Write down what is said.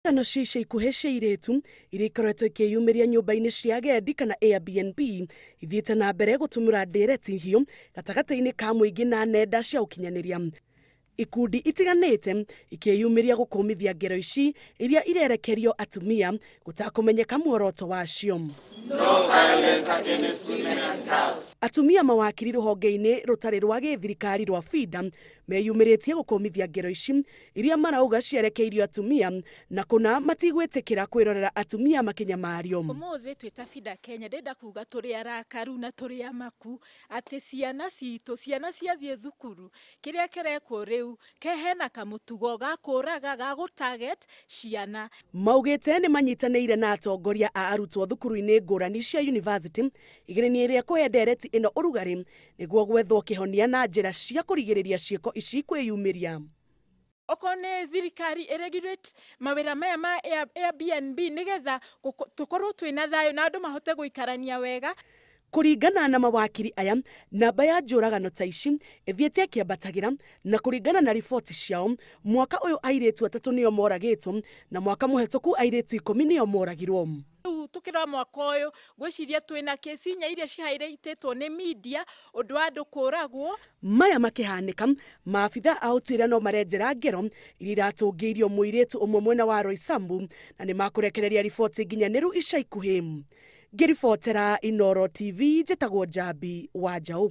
Ngano cia ica ikuhĩ cia airĩtu iria ikoretwo ikĩyumĩria nyũmba-inĩ cia agendi kana Airbnb ithiĩte na mbere gũtũmĩra ndereti hiũ gatagatĩ-inĩ ka mũingĩ na nenda cia ũkinyanĩria. Ikundi itiganĩte ikĩyumĩria gũkũmithia ngero ici iria irerekerio atumia gũtakũmenyeka muoroto wacio. Atumia mawakiri rũhonge-inĩ rũtarĩ rwa gĩthirikari rwa FIDA meyumĩrĩtie gũkũmithia ngero ici iria marauga cierekeirio atumia na kũna matigwĩtĩkĩra kwĩrorera atumia makĩnyamario. Ũmũthĩ twĩ ta FIDA Kenya ndĩrenda kuga tũrĩ arakaru na tũrĩ amaku atĩ ciana citũ, ciana ciathiĩ thukuru, kĩrĩa kĩrekwo rĩu hena kamũtugo ga kũraga ga gũ target ciana. Maugĩte nĩ manyitanĩire na atongoria a arutwo thukuru-inĩ ngũrani cia university igeranio rĩa kũhe ndereti ĩno ũrugarĩ nĩguo gwethwo kĩhonia na njĩra cia kũrigĩrĩria ciĩko ici kwĩyumĩria. Okorwo nĩ thirikari ĩregulate mawĩra maya ma Airbnb nĩgetha tũkorwo twĩna thayũ na andũ mahote gũikarania wega. Kũringana na mawakiri aya, namba ya njũragano ta ici ĩthiĩte ĩkĩambatagĩra na kũringana na riboti ciao, mwaka ũyũ airĩtu 3 nĩo moragĩtwo na mwaka mũhetũku airĩtu 10 nĩo moragirwo. Rĩu tũkĩrora mwaka ũyũ ngwĩciria twĩna kesi inya iria cihairĩtĩtwo nĩ media ũndũ wa andũ kũragwo. Maya makĩhanĩka, maabitha a ũtuĩria no marenjera ngero iria iratũngĩirio mũirĩtu ũmwe mwena wa Roysambu na nĩ makũrekereria riboti nginyanĩru ica ikuhĩ. Ngĩribotera Inooro TV njĩtagwo Njambi wa Njaũ.